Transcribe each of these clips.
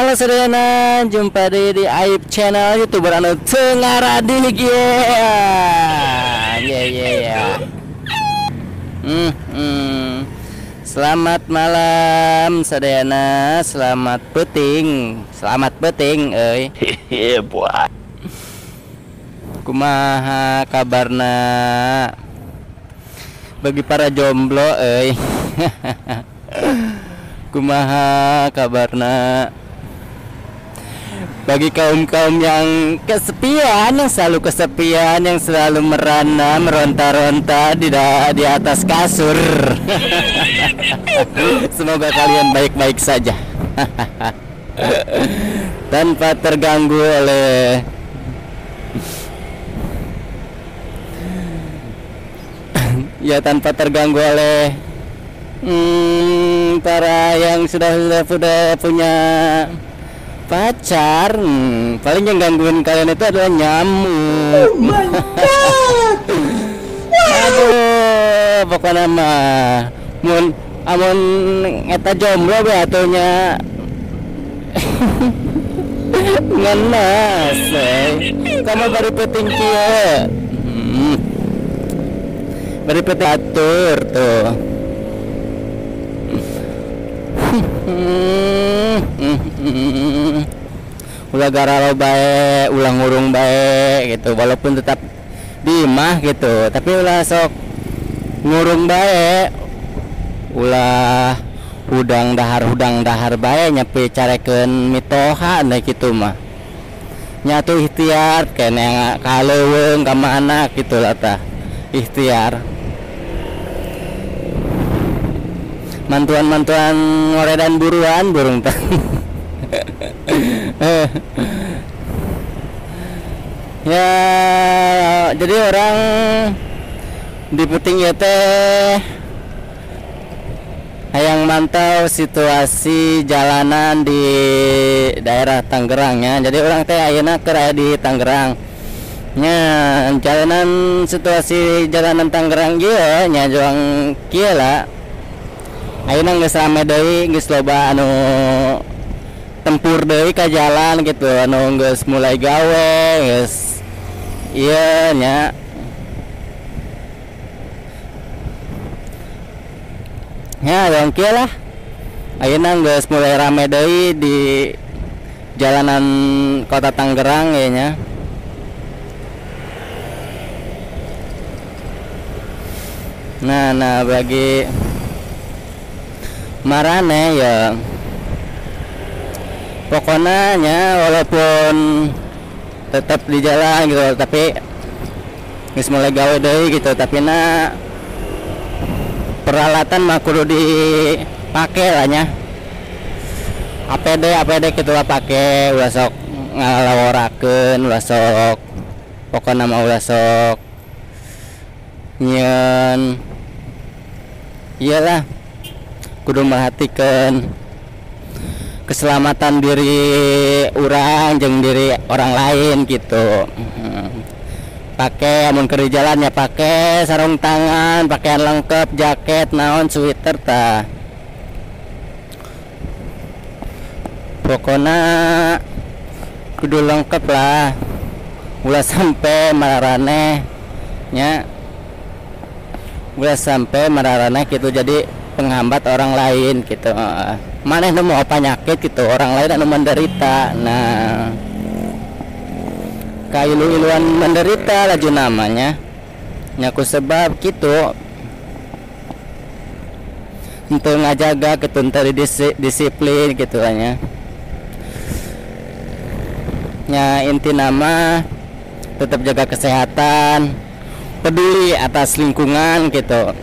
Halo sadayana, jumpa di Aib Channel YouTuber anu teu ngaradik yeah. Yeah yeah yeah. Selamat malam sadayana, selamat peuting euy. Boy. Kumaha kabarna bagi para jomblo euy. Kumaha kabarna bagi kaum-kaum yang kesepian, yang selalu kesepian, yang selalu merana, meronta-ronta di atas kasur. Semoga kalian baik-baik saja. Tanpa terganggu oleh ya, tanpa terganggu oleh para yang sudah punya pacar. Paling yang gangguin kalian itu adalah nyamuk. Oh my God. Aduh, pokoknya mah mun amun eta jomblo we atuh nya. Ngenes kamu bari peuting kieu. Bari peuting atur tuh. Ulah garalo bae, ulah ngurung bae gitu, walaupun tetap di imah gitu, tapi ulah sok ngurung bae, ulah hudang dahar bae nyepi carekeun mitoha nah kitu mah. Nyatu ikhtiar kene ka leuweung ka mana gitu lah tah, ikhtiar. Mantuan-mantuan ngoredan buruan burung tah. Ya, jadi orang di peuting ieu teh hayang mantau situasi jalanan di daerah Tangerang ya. Jadi orang teh ayeuna keur aya di Tangerang. Nya, jalanan situasi jalanan Tangerang ieu nya juang kieu lah. Ayeuna geus rame deui, geus loba anu tempur deui ka jalan gitu, anu geus mulai gawe, geus ieu nya. Ya, yang kieu lah. Ayeuna geus mulai rame deui di jalanan kota Tangerang ya nya. Nah, bagi marane ya, pokoknya nya walaupun tetap di jalan gitu, tapi geus mulai gawe deui gitu, tapi na peralatan mah kudu dipake lah nya. APD gitu lah pake, ulah sok ngalaworakeun, ulah sok pokokna mah ulah sok nyieun iyalah, kudu merhatikan keselamatan diri urang jeung diri orang lain gitu. Pakai amun keur di jalan ya pakai sarung tangan, pakaian lengkap, jaket, naon, sweater tah. Pokoknya kudu lengkap lah. Ulah sampai maraneh nya. Ulah sampai maraneh gitu jadi penghambat orang lain gitu. Maneh nu mau penyakit gitu, orang lain anu menderita. Nah, kailu-iluan menderita laju namanya. Nyaku sebab gitu. Untuk ngajaga gitu, tadi disiplin gitu nya. Nya inti nama tetap jaga kesehatan, peduli atas lingkungan gitu.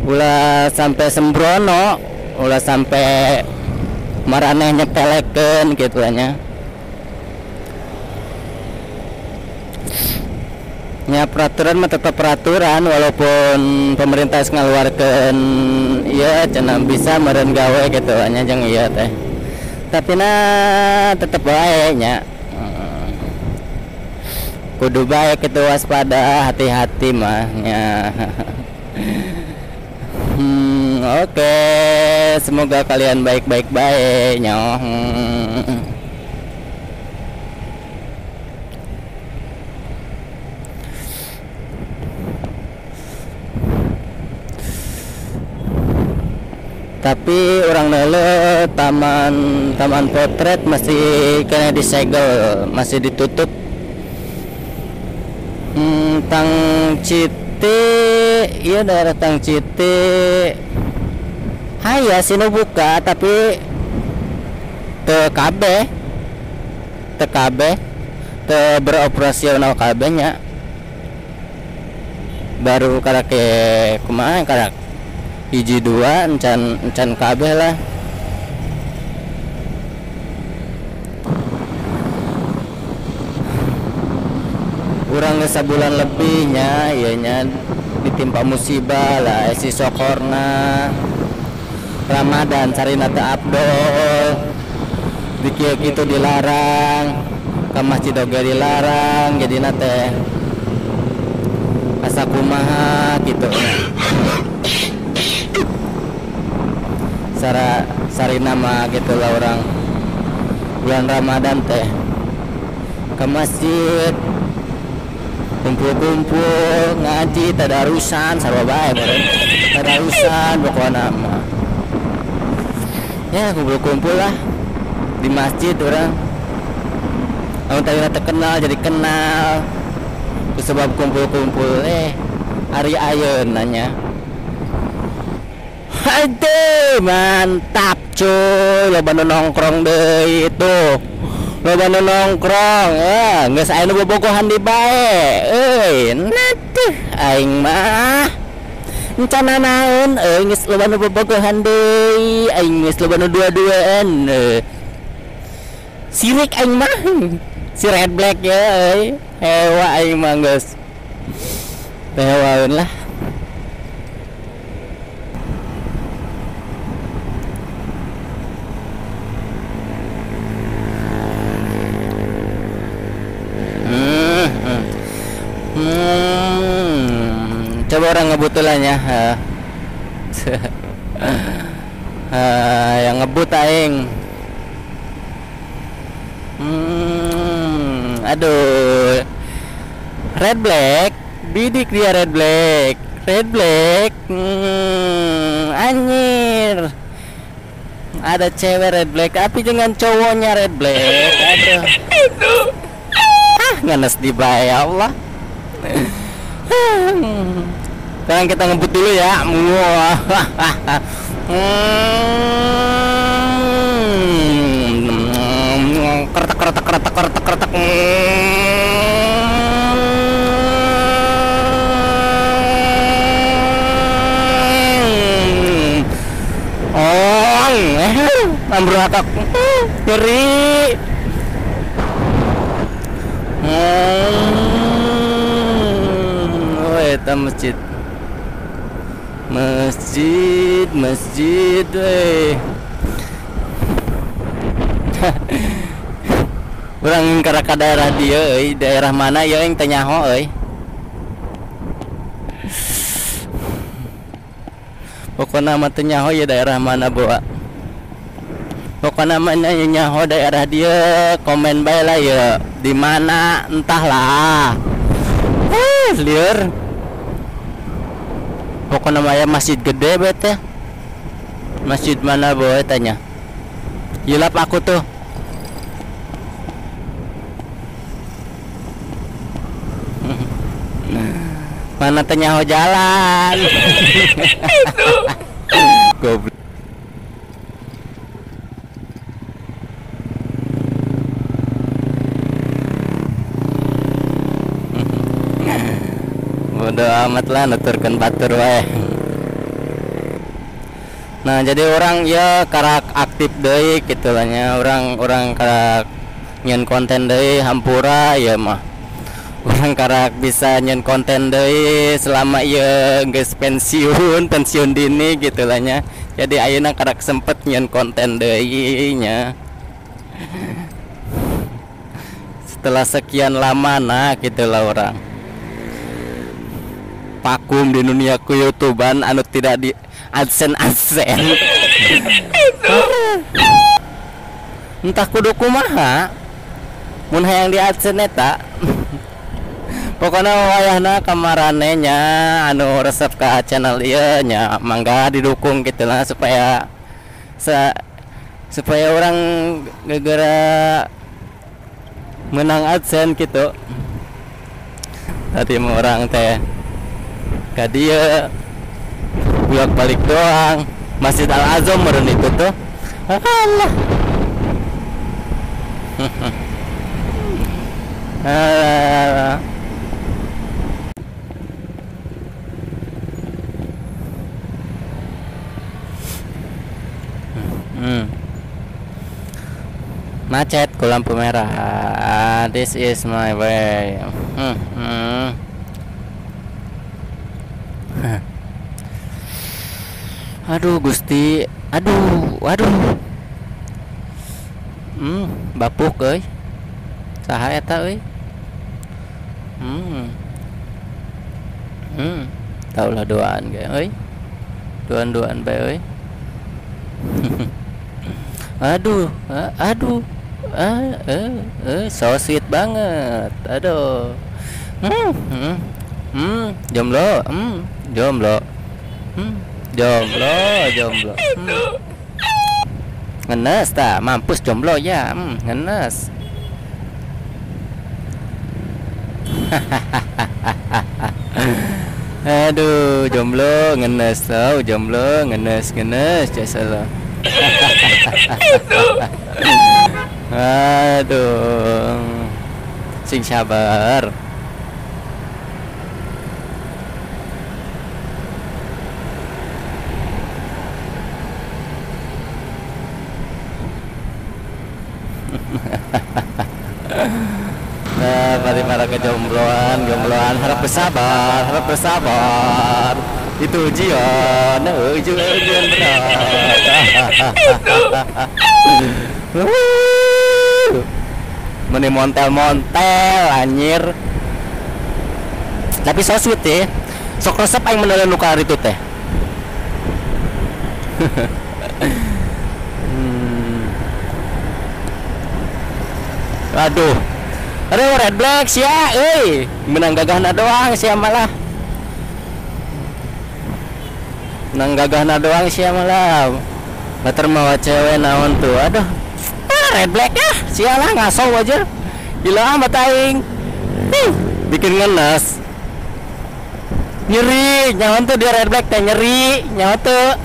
Ulah sampai sembrono, ulah sampai maraneh nyepelekeun gitu nya. Nya peraturan mah tetap peraturan, walaupun pemerintah ngaluarkeun ieu cenah bisa meureun gawe gitu nya jeung ieu teh. Tapi na tetep bae nya. Kudu bae kitu waspada, hati-hati mah nya. Oke, semoga kalian baik-baik baik nyoh. Tapi orang nele taman potret masih kena disegel, masih ditutup. Tangcite, iya daerah Tangcite. Aya sini buka tapi TKB, te beroperasional KB-nya. Baru karake kumaha karak hiji dua encan kabeh lah. Kurang sebulan lebihnya ianya ditimpa musibah lah, si sokorna Ramadan sarina teu abdol, dikieu kitu dilarang, ke masjid oge dilarang, jadina teh asa kumaha kitu. Sarina mah gitu lah orang bulan Ramadan teh ke masjid kumpul-kumpul ngaji tadarusan sarua bae meureun tadarusan pokona mah ya kumpul-kumpul lah di masjid orang anu tadina teu kenal jadi kenal sebab kumpul-kumpul hari ayeuna nya. Aduh, mantap cuy, loba nu nongkrong deui itu. Loba nu nongkrong, geus aya nu bobogohan di bae. Euy, natuh aing mah. Encan naon euy geus loba nu bobogohan deui, aing geus loba nu dua-duaan. Sirik aing mah. Si Red Black ya euy. Hewa aing mah geus. Hewaeun lah. Coba orang ngebutulannya yang ngebut aing. Aduh, Red Black bidik dia, Red Black, Red Black. Anjir, ada cewek Red Black tapi dengan cowoknya Red Black. Aduh, ngenes di bae ya Allah. Sekarang kita ngebut dulu ya. Kretek kretek kretek kretek kretek. Oh, ambruk nyeri. Oh, eta masjid. Masjid weh. Urang karaka daerah dieu euy, daerah mana ya yang teu nyaho euy. Pokona mah teu nyaho ya daerah mana boa. Pokona mah nyaho daerah dieu, komen bae lah ya. Di mana entahlah. Lieur. Pokoknya namanya masjid gede bete. Masjid mana boy tanya. Hilap aku tuh. Mana tanya ho jalan. Goblok. Bodo amat lah nuturkeun batur wae. Nah, jadi orang ya karak aktif deui kitu lah nya, orang karak nyen konten deui hampura ya mah. Orang karak bisa nyen konten deui selama ieu geus pensiun, pensiun dini gitu lah nya. Jadi ayeuna karak sempet nyen konten deui nya. Setelah sekian lama nah gitu lah orang. Vakum di dunia ku YouTubean anu tidak di AdSense AdSense. Entah kudu kumaha mun hayang di AdSense eta. Pokoknya wayahna kamarane nya anu resep ka channel ieu nya mangga didukung gitu lah supaya supaya orang gegera menang AdSense gitu. Tadi mau orang teh ka dieu bolak-balik doang Masjid Al Azam meureun itu tuh. Alah. Alah. Macet ku lampu merah. This is my way. Aduh Gusti, aduh, aduh. Bapuk euy. Saha eta euy? Taulah doaan ge euy. Doan-doan bae euy. Aduh, aduh. So sweet banget. Aduh. Jomblo, jomblo. Jomblo, jomblo. Ngenes ta, mampus jomblo ya. Ngenes. Aduh, jomblo ngenes tau, jomblo ngenes ngenes jasa lo. Aduh, sing sabar. Nah, mari para kejombloan, jombloan harap bersabar, harap bersabar. Itu ujian, ujian, ujian benar. Meni montel-montel anjir. Tapi so sweet ya. Sok resep aing menelan nu itu teh. Aduh. Aduh red black sia euy. Menang gagahna doang sia malah. Menang gagahna doang sia malah. Bater mawa cewek naon tuh. Aduh. Red black ya, sialah ngaso aja. Gila amat aing. Bikin ngenes. Nyeri, nyawan tuh dia red black teh nyeri, nyawa tuh.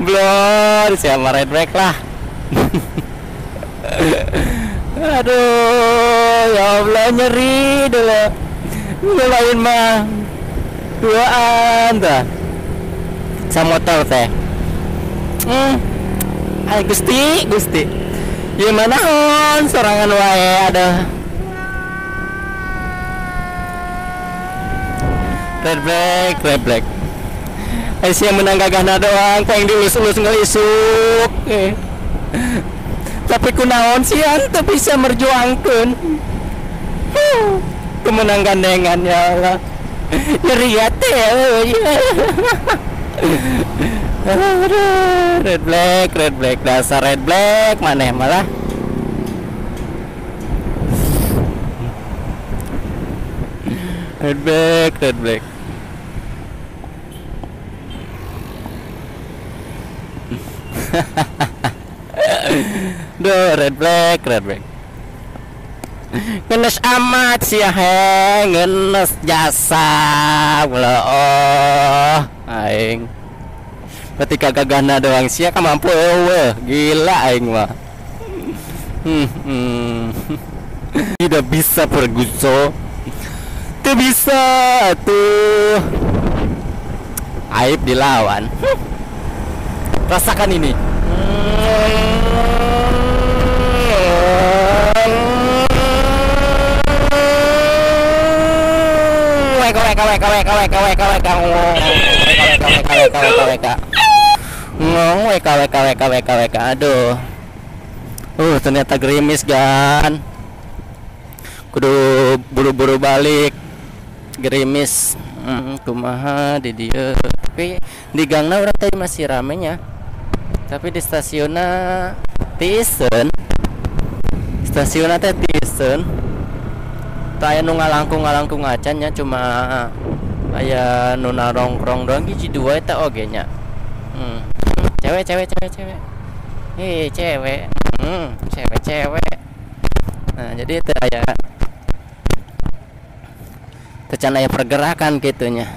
Blon, siapa red black lah. Aduh, ya Allah nyeri dulu. Lain mah duaan dah. Sama motor teh. Ay Gusti, Gusti. Gimana hon sorangan wae ada. Red black, red black. Eh sia menang gagahna doang, pengen diulus-ulus ngelisuk. Tapi kunaon sian teu bisa merjuangkeun. Kemenang gandengan ya Allah. Nyeri hati euy. Aduh, red black, dasar red black maneh malah. Red black, red black. Duh, red black, red black. Ngenes amat sih ya, ngenes jasa oh, aing. Ketika gagahna doang sia ka mampu eueuh, gila aing mah. Tidak bisa Ferguson. Tidak bisa tuh. Aib dilawan. Rasakan ini. WK WK WK WK WK WK WK WK WK WK WK ngong WK WK WK WK WK. Aduh. Ternyata gerimis kan. Kudu buru-buru balik. Gerimis. Kumaha di dieu, tapi di gangna urang tadi masih ramenya, tapi di stasiunna tiiseun, stasiunna teh tiiseun, teu aya nu ngalangkung-ngalangkung acan nya, cuma aya nu narongkrong doang hiji dua eta oge nya. Cewek cewek cewek cewek, cewek, cewek cewek. Nah jadi teu aya, teu can aya pergerakan gitunya.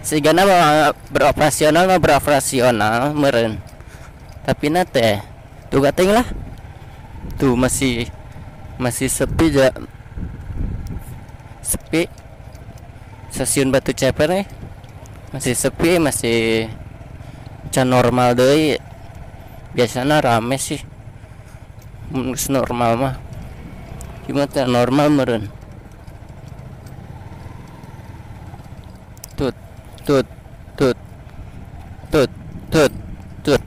Sigana mah beroperasional mah beroperasional meureun, tapi na teh tuh gating lah, tuh masih sepi ja, sepi. Stasiun Batu Ceper nih masih sepi, masih can normal deui. Biasanya rame sih, mun normal mah, cuma can normal meureun. Tut tut tut tut tut tut.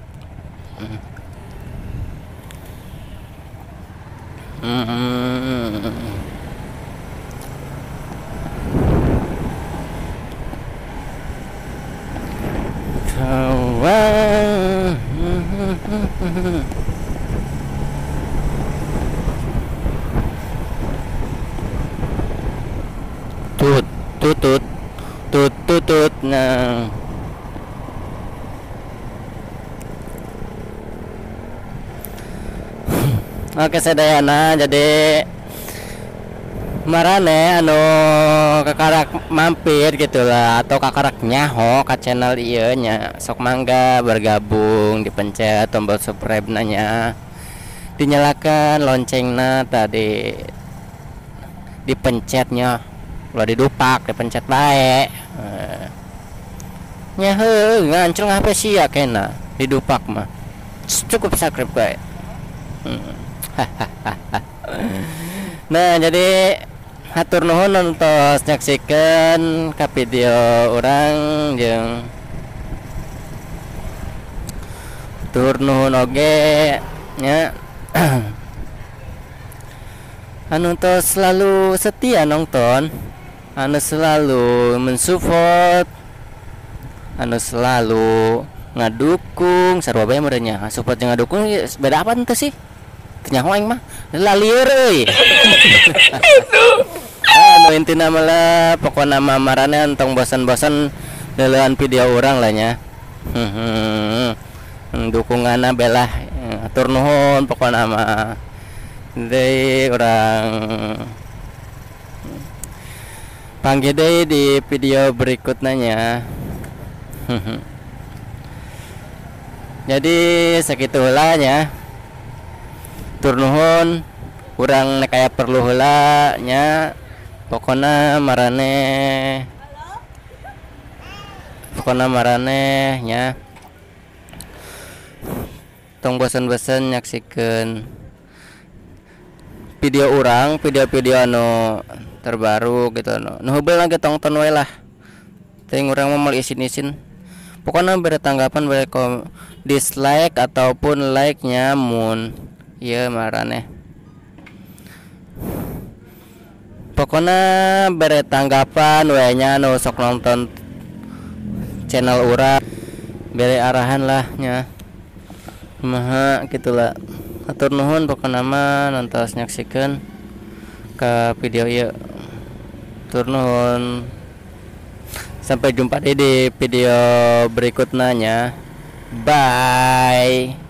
Tut tut tut tut tut tut. Nah, oke sadayana, jadi marane anu kakarak mampir gitulah atau kakarak nyaho ka channel ieu nya, sok mangga bergabung, dipencet tombol subscribe nanya, dinyalakan loncengna tadi dipencetnya, ulah didupak dipencet bae. Nya heuh ngancung HP sia kena didupak mah, cukup subscribe bae. Nah jadi hatur nuhun nontos nyaksikeun ka video urang jeung hatur nuhun oge nya anu tos selalu setia nonton, anu selalu mensupport, anu selalu ngadukung, sarua bae meureun nya. Support jeung ngadukung beda apa teu sih? Nyaho aing mah lalieur euy. Anu intina mah lah pokona mah marane entong bosan-bosan leulean video urang lah nya. Dukunganna belah, hatur nuhun pokona mah. Deui urang panggih deui di video berikutnya nya. Jadi sakitu heula nya. Hatur nuhun, urang nek aya perlu heula nya, pokona marane, pokona marane nya, tong bosen-bosen nyaksikeun video urang, video-video anu terbaru gitu anu. Nu heubeul ge tongton we lah. Teuing urang mah moal isin-isin. Pokona bere tanggapan, bere dislike ataupun like-nya mun ieu marane. Pokona bere tanggapan we nya nu sok nonton channel urang, bere arahan lah nya. Kumaha gitulah. Hatur nuhun pokona mah nontos nyaksikeun ka video ieu. Hatur nuhun. Sampai jumpa di video berikutnya nya. Bye.